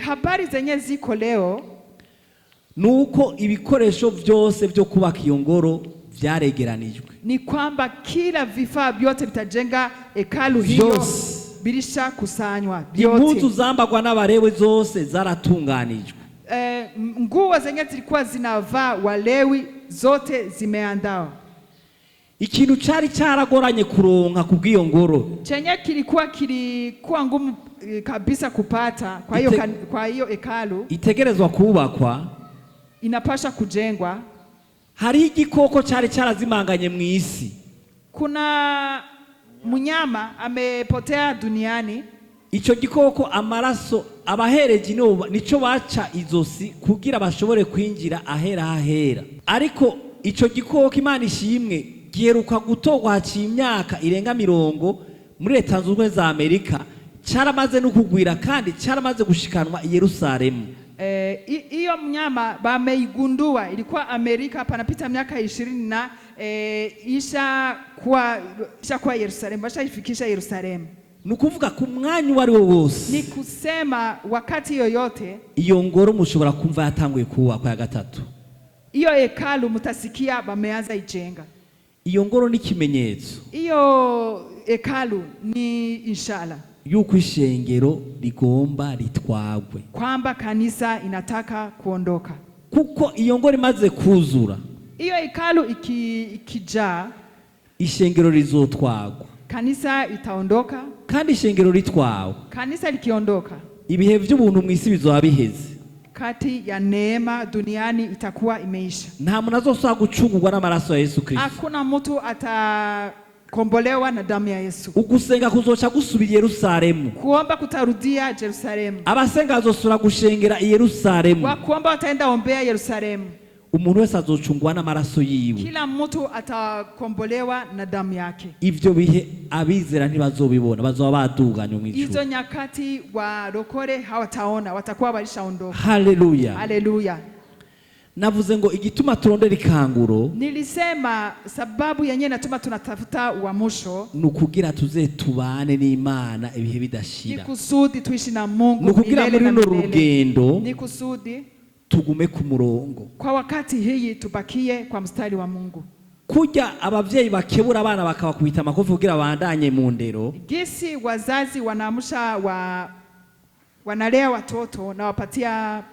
Habari zenye ziko leo nuko ibikoresho vyose vyo kubaka iyo ngoro vyaregeranijwe. Ni kwamba kila vifaa vyote vitajenga hekalu hiyo Vyose. bilisha kusanywa Impuzu vyote. zambagwa n'abarewe zose zaratunganijwe. Nguo zenye zilikuwa zinavaa Walewi zote zimeandawa. Ikintu cari caragoranye kuronka kubw'iyo ngoro Chenye kilikuwa ngumu kabisa kupata kwa hiyo kwa hiyo hekalu itegerezwa kubakwa, inapasha kujengwa. Hariho igikoko cari carazimanganye mu isi. Kuna mnyama amepotea duniani. Ico gikoko amaraso abahereji nico baca izosi kugira bashobore kwinjira ahera hahera, ariko ico gikoko, Imana ishimwe, giheruka gutorwa haciye imyaka irenga 40 muri Leta Zunze Ubumwe za Amerika, caramaze no kugwira kandi caramaze gushikanwa i Yerusalemu. Hiyo mnyama bameigundua ilikuwa Amerika, panapita miaka 20 na isha kuwa Yerusalemu, washaifikisha Yerusalemu. Ni ukuvuga ku mwanya uwo ari wo wose, Ni kusema wakati yoyote iyo ngoro mushobora kumva yatanguye kubakwa ya gatatu. Hiyo hekalu mutasikia bameanza ijenga. Iyo ngoro ni ikimenyetso Hiyo hekalu ni ishara yuko ishengero rigomba ritwagwe, kwamba kanisa inataka kuondoka. Kuko iyo ngoro imaze kuzura, Hiyo hekalu ikijaa, ishengero rizotwagwa. Kanisa itaondoka. Kandi ishengero ritwawe, Kanisa likiondoka, ibihe by'ubuntu mu isi bizoba biheze. Kati ya neema duniani itakuwa imeisha. Nta muntu azosubira gucungurwa n'amaraso ya Yesu Kristo. Hakuna mtu atakombolewa na damu ya Yesu. Ugusenga kuzoca gusubira i Yerusalemu. Kuomba kutarudia Yerusalemu. Abasenga bazosubira gushengera i Yerusalemu. Wakuomba wataenda ombea Yerusalemu. Umuntu wese azocungwa n'amaraso yiwe. Kila mtu atakombolewa na damu yake. Ivyo bihe abizera ntibazobibona, bazoba baduganywe mu Hizo ijuru. nyakati warokore hawataona, watakuwa walishaondoka. Haleluya. Haleluya. Navuze ngo igituma turondera ikanguro Nilisema sababu yenyewe natuma tunatafuta uamsho ni ukugira tuze tubane n'Imana ibihe ni bidashira, kusudi tuishi na ni Mungu ukugira milele muri na runo milele. rugendo Ni kusudi tugume ku murongo. Kwa wakati hii tubakie kwa mstari wa Mungu. Kurya abavyeyi bakebura abana bakabakubita amakofi kugira bandanye mu ndero, Gisi wazazi wanaamsha wanalea watoto na wapatia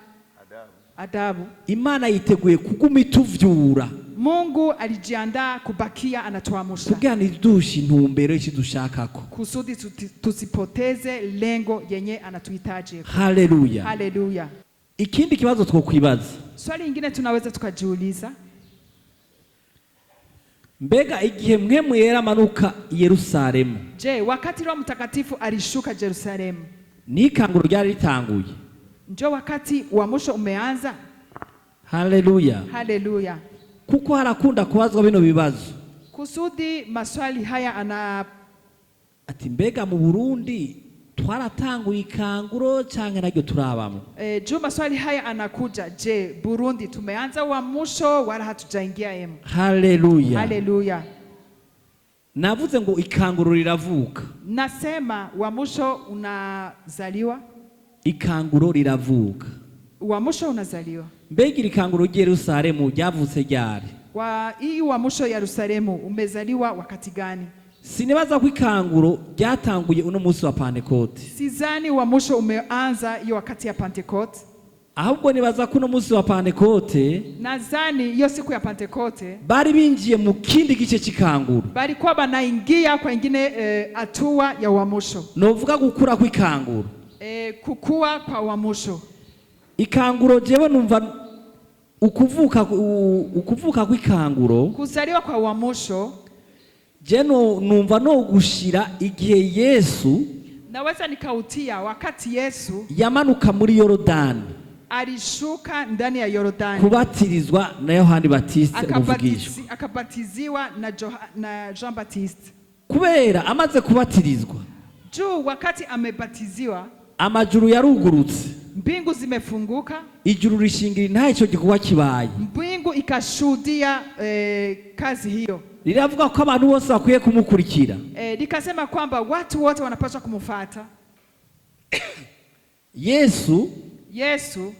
adabu. Imana yiteguye kuguma ituvyura Mungu alijiandaa kubakia anatuamsha kugira ntidushe intumbero y'icyo dushakako. Kusudi tusipoteze lengo yenye anatuhitaji. Haleluya. Haleluya. Ikindi kibazo twokwibaza, Swali lingine tunaweza tukajiuliza, mbega igihe Mpwemu Yera amanuka i Yerusalemu, je, wakati Roho Mtakatifu alishuka Yerusalemu, n'ikanguro ryari ritanguye? njo wakati uamsho umeanza? Haleluya. Haleluya. Kuko harakunda kubazwa bino bibazo, Kusudi maswali haya ana ati mbega mu Burundi twaratanguye ikanguro canke naryo turabamwo? Juu maswali haya anakuja, je, Burundi tumeanza uamsho wala hatujaingia emo? Haleluya. Haleluya. Navuze ngo ikanguro riravuka. Nasema uamsho unazaliwa, Ikanguro riravuka. Uamsho unazaliwa. Mbega iri kanguro ry'i Yerusalemu ryavutse ryari? Wa hii uamsho Yerusalemu umezaliwa wakati gani? Sinibaza ko ikanguro ryatanguye uno munsi wa Pantekote, Sizani uamsho umeanza hiyo wakati ya Pentekote. Ahubwo nibaza ko uno munsi wa Pantekote Nadhani hiyo siku ya Pentekote bari binjiye mu kindi gice c'ikanguro, balikuwa banaingia kwa ingine hatua ya uamsho, novuga gukura kw'ikanguro. Kukua kwa uamsho. Ikanguro jewe numva ukuvuka kw'ikanguro, Kuzaliwa kwa uamsho je numva no gushira igihe Yesu naweza nikautia wakati Yesu yamanuka muri Yorodani alishuka ndani ya Yordani kubatirizwa na Yohani Batiste umuvugishwa. akabatiziwa na Jean Baptiste. Kubera amaze kubatirizwa, Juu wakati amebatiziwa, amajuru yarugurutse, mbingu zimefunguka, ijuru rishingira intahe ico gikorwa kibaye, mbingu ikashuhudia kazi hiyo. Riravuga ko abantu bose bakwiye kumukurikira. Likasema kwamba watu wote wanapaswa kumfuata Yesu Yesu.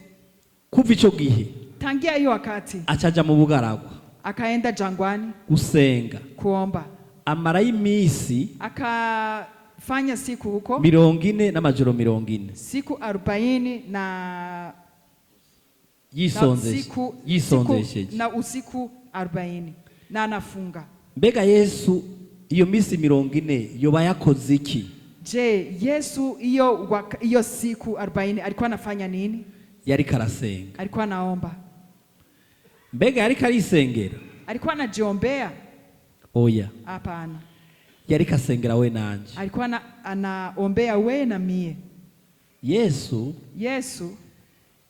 kuva ico gihe Tangia hiyo wakati acaja mu bugaragwa akaenda jangwani gusenga, kuomba, amarayo iminsi akafanya siku huko 40 n'amajoro 40 siku 40 na siku, yisonzesheje. siku, na usiku 40 na anafunga. Mbega Yesu iyo minsi 40 yoba yakoze iki? Je, Yesu hiyo siku 40 alikuwa anafanya nini? Yariko arasenga. Alikuwa anaomba. Mbega yariko arisengera? Alikuwa anajiombea? Oya. Hapana. Yariko asengera we nanje. Alikuwa anaombea we na mie. Yesu Yesu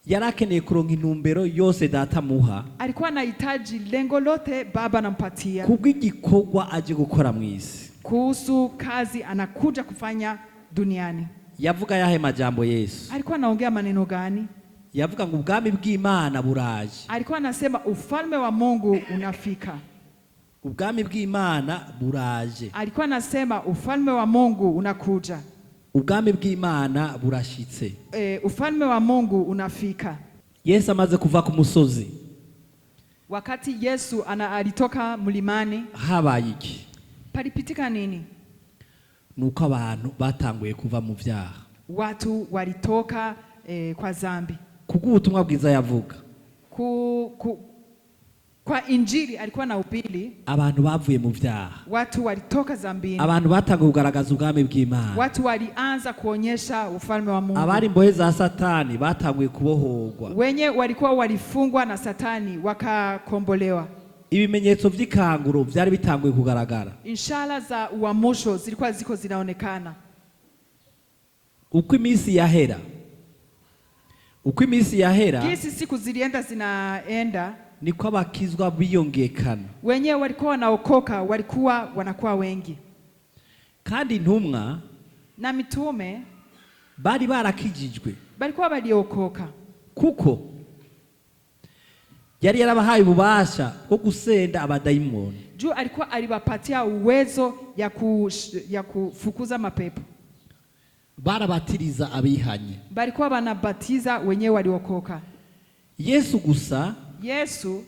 yari akeneye kuronka intumbero yose Data amuha alikuwa anahitaji lengo lote Baba anampatia kubw'igikorwa aje gukora mu isi. Kuhusu kazi anakuja kufanya duniani. Yavuga yahe majambo Yesu? Alikuwa anaongea maneno gani? Yavuga ngo ubwami bw'Imana buraje. Alikuwa anasema ufalme wa Mungu unafika. Ubwami bw'Imana buraje. Alikuwa anasema ufalme wa Mungu unakuja. Ubwami bw'Imana burashitse. Ufalme wa Mungu unafika. Yesu amaze kuva ku musozi, Wakati Yesu alitoka mlimani, habaye iki? Palipitika nini? Nuko abantu batanguye kuva mu vyaha Watu walitoka kwa zambi. Kubw'ubutumwa bwiza yavuga, Kwa injili alikuwa na ubili, abantu bavuye mu vyaha, watu walitoka zambini. Abantu batanguye kugaragaza ubwami bw'Imana, Watu walianza kuonyesha ufalme wa Mungu. Abari imbohe za Satani batanguye kubohorwa. Wenye walikuwa walifungwa na Satani wakakombolewa. Ibimenyetso vy'ikanguro vyari bitanguye kugaragara. Ishara za uamsho zilikuwa ziko zinaonekana. Uko iminsi yahera, uko iminsi yahera, Gisi siku zilienda zinaenda, Niko abakizwa biyongekana. Wenyewe walikuwa wanaokoka walikuwa wanakuwa wengi. Kandi intumwa Na mitume bari barakijijwe balikuwa waliokoka, kuko yari yarabahaye ububasha bwo gusenda abadayimoni. Juu alikuwa aliwapatia uwezo ya kufukuza mapepo. Barabatiriza abihanye. Balikuwa wanabatiza wenyewe waliokoka. Yesu gusa Yesu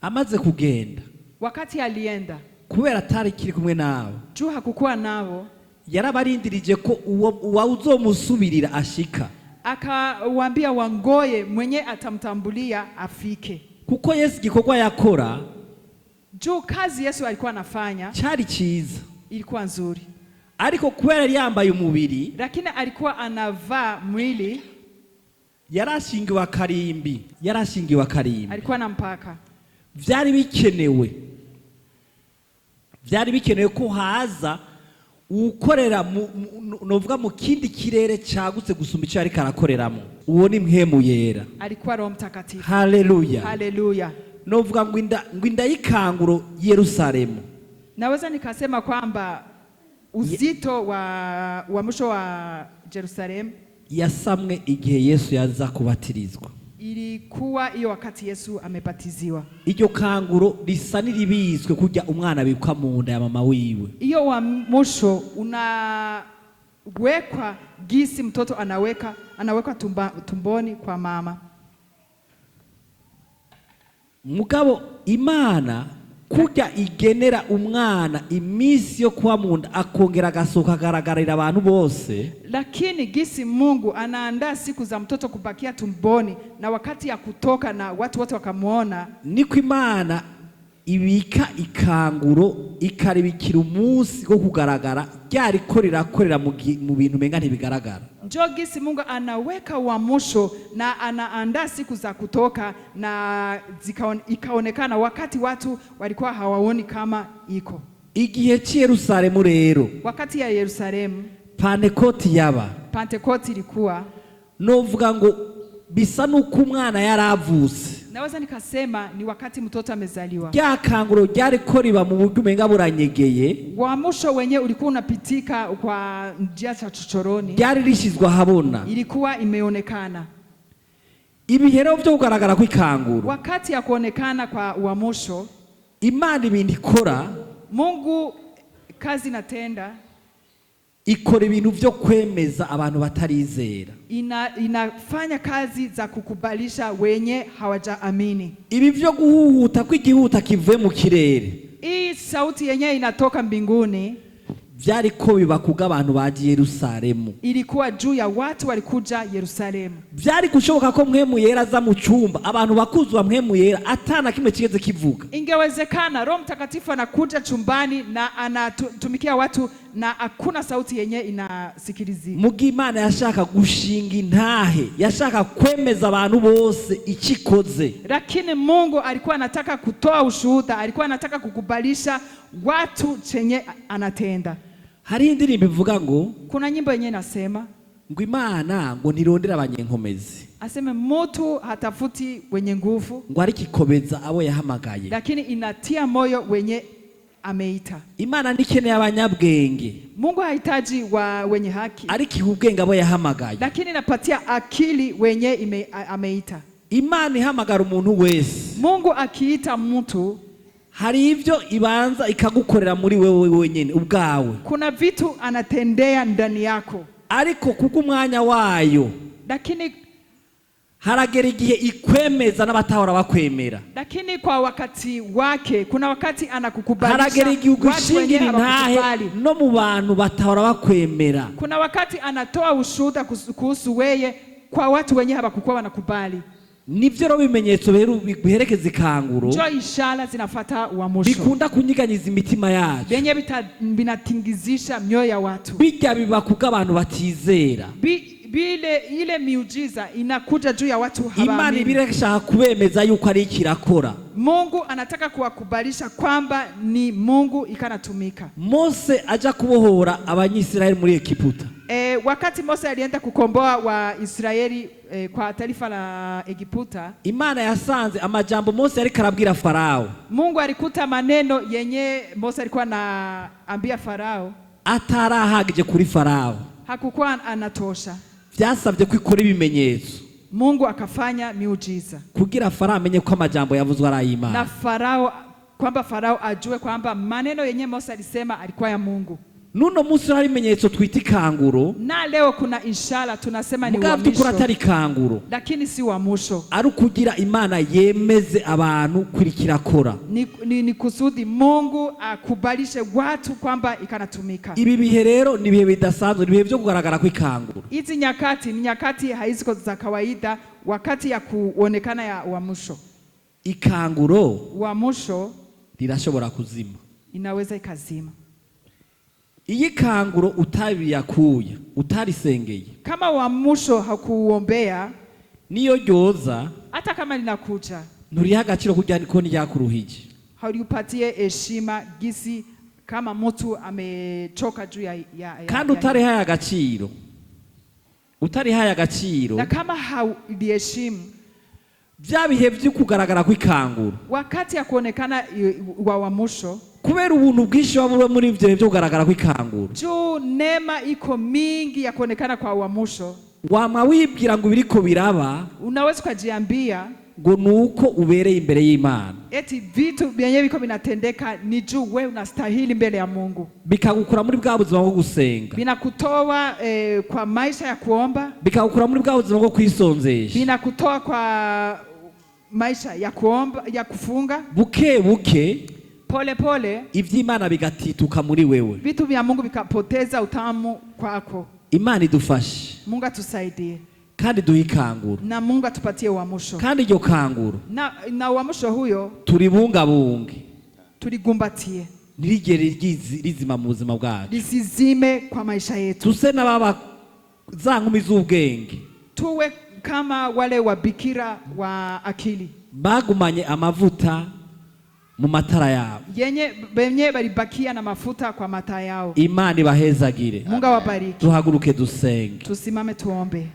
amaze kugenda, wakati alienda, kubera atari kiri kumwe nawe, juu hakukuwa nao, yarabarindirije ko uwo uwa uzomusubirira ashika. Akawaambia wangoye mwenye atamtambulia afike. Kuko Yesu igikorwa yakora Juu kazi Yesu alikuwa anafanya cyari cyiza, ilikuwa nzuri, ariko kubera yari yambaye umubiri, lakini alikuwa anavaa mwili, yarashingiwe akarimbi, yarashingiwe akarimbi. Alikuwa na mpaka. Byari bikenewe ko haza ukorera novuga mu kindi kirere cyagutse gusumba icyo ariko arakoreramo. Uwo ni Mpwemu Yera. Alikuwa Roho Mtakatifu. Haleluya. Haleluya. Novuga ngo inda y'ikanguro Yerusalemu Naweza nikasema kwamba uzito wa uamsho wa Jerusalem yasamwe igihe Yesu yaza kubatirizwa. Ilikuwa hiyo wakati Yesu amebatiziwa. Iryo kanguro risa n'iribitswe kurya umwana abikwa mu nda ya mama wiwe. Hiyo uamsho unawekwa gisi mtoto anawekwa tumboni kwa mama. Mugabo Imana kurya igenera umwana iminsi yo kuba mu nda akongera agasohoka agaragarira abantu bose, Lakini gisi Mungu anaandaa siku za mtoto kubakia tumboni na wakati ya kutoka na watu wote wakamwona, niko Imana ibika ikanguro ikaribikira umunsi wo kugaragara ryariko rirakorera mu bintu umenga ntibigaragara. Njo gisi Mungu anaweka uamsho na anaandaa siku za kutoka na ikaonekana wakati watu walikuwa hawaoni kama iko. Igihe cy'i Yerusalemu rero, Wakati ya Yerusalemu, Pantekoti yaba, Pentekote ilikuwa, novuga ngo bisa n'uko umwana yaravutse. Naweza nikasema ni wakati mtoto amezaliwa. Rya kanguro ryariko riba mu buryo umenga buranyegeye, Uamsho wenyewe ulikuwa unapitika kwa njia za chochoroni, ryari rishyizwe ahabona. Ilikuwa imeonekana. Ibihe rero byo kugaragara kw'ikanguro, Wakati ya kuonekana kwa uamsho, Imana ibintu ikora, Mungu kazi inatenda, ikora ibintu byo kwemeza abantu batarizera. Inafanya kazi za kukubalisha wenye hawajaamini. Ibi byo guhuhuta kw'igihuta kivuye mu kirere Hii sauti yenyewe inatoka mbinguni byari ko biba kubwo abantu bagiye Yerusalemu. Ilikuwa juu ya watu walikuja Yerusalemu. Byari gushoboka ko Mpwemu Yera aza mu cyumba abantu bakuzura Mpwemu Yera atana kimwe kigeze kivuga. Ingewezekana Roho Mtakatifu anakuja chumbani na anatumikia watu na hakuna sauti yenye inasikilizika. Muga Imana yashaka gushinga intahe, yashaka kwemeza abantu bose icyo ikoze. Lakini Mungu alikuwa anataka kutoa ushuhuda, alikuwa anataka kukubalisha watu chenye anatenda. Hariho indirimbo ivuga ngo Kuna nyimbo yenye inasema ngo Imana ngo ntirondere abanyenkomezi, aseme mutu hatafuti wenye nguvu, ngo ariko ikomeza abo yahamagaye. Lakini inatia moyo wenye ameita. Imana ntikeneye abanyabwenge, Mungu hahitaji wa wenye haki, ariko iha ubwenge abo yahamagaye. Lakini inapatia akili wenye ameita. Imana ihamagara umuntu wese, Mungu akiita mtu, hari ibyo ibanza ikagukorera muri wewe wenyine ubwawe, kuna vitu anatendea ndani yako, ariko kuko umwanya wayo, lakini haragera igihe ikwemeza n'abatahora bakwemera. Lakini kwa wakati wake kuna wakati anakukubalisha Haragera igihe watu wenye ugushingira intahe hawakukubali. No mu bantu batahora bakwemera. Kuna wakati anatoa ushuhuda kuhusu weye kwa watu wenye hawakukuwa wanakubali. Nibyo rero bimenyetso biherekeza ikanguro Njo ishara zinafata uamsho bikunda kunyiganyiza imitima yacu. Vyenye vinatingizisha mioyo ya watu. Bijya biba kubwo abantu batizera. Bile ile miujiza inakuja juu ya watu Imana hawaamini. iba irashaka kubemeza yuko ari ikirakora. Mungu anataka kuwakubalisha kwamba ni Mungu ikanatumika. Mose aja kubohora Abanyisirayeli muri Egiputa, Wakati Mose alienda kukomboa Waisraeli kwa taifa la Egiputa, Imana yasanze amajambo Mose yariko arabwira Farawo Mungu alikuta maneno yenye Mose alikuwa anaambia Farao atarahagije kuri Farawo. Hakukuwa anatosha. Byasabye ko ikora ibimenyetso Mungu akafanya miujiza kugira Farawo amenye ko amajambo yavuzwe ari na ay'Imana. Farao, kwamba Farao ajue kwamba maneno yenye Mose alisema alikuwa ya Mungu. N'uno munsi hari ibimenyetso twita ikanguro, Na leo kuna ishara tunasema ni mugabo by'ukuri uamsho, atari ikanguro, lakini si uamsho. Ari ukugira Imana yemeze abantu kuri kirakora. Ni kusudi Mungu akubalishe watu kwamba ikanatumika. Ibi bihe rero ni ibihe bidasanzwe, ni ibihe byo kugaragara kw'ikanguro. Hizi nyakati ni nyakati haiziko za kawaida, wakati ya kuonekana ya uamsho. Ikanguro Uamsho rirashobora kuzima. Inaweza ikazima. Iyo ikanguro utariyakuye, utarisengeye, Kama uamsho hakuuombea, niyo ryoza, hata kama linakuja, nturiha agaciro kurya ko ntiryakuruhije. Hauliupatie heshima gisi kama mtu amechoka juu ya Kandi utarihaye agaciro, utarihaye agaciro, na kama hauliheshimu, bya bihe byo kugaragara kw'ikanguro, wakati ya kuonekana wa uamsho, kubera ubuntu bwinshi buba buri muri ibyo bihe byo kugaragara kw'ikanguro, juu neema iko mingi ya kuonekana kwa uamsho, wama wibwira ngo ibiriko biraba unaweza ukajiambia ngo ni uko ubereye imbere y'Imana, eti vitu vyenyewe viko vinatendeka ni juu wewe unastahili mbele ya Mungu, bikagukura muri bwa buzima bwo gusenga, vinakutoa kwa maisha ya kuomba, bikagukura muri bwa buzima bwo kwisonzesha. Vinakutoa kwa maisha ya kuomba, ya kufunga. Buke buke, Pole pole, iby'Imana bigatituka muri wewe. Vitu vya Mungu vikapoteza utamu kwako. Imana idufashe Mungu atusaidie kandi duhe ikanguro, na Mungu atupatie uamsho, kandi iryo kanguro na uamsho huyo turibungabunge, tuligumbatie, ntirigere rizima mu buzima bwacu. Lisizime kwa maisha yetu. Tuse n'ababa za nkumi z'ubwenge Tuwe kama wale wabikira wa akili bagumanye amavuta mu matara yabo. Yenye benye balibakia na mafuta kwa mataa yao. Imana ibahezagire. Mungu awabariki. Duhaguruke dusenge. Tusimame tuombe.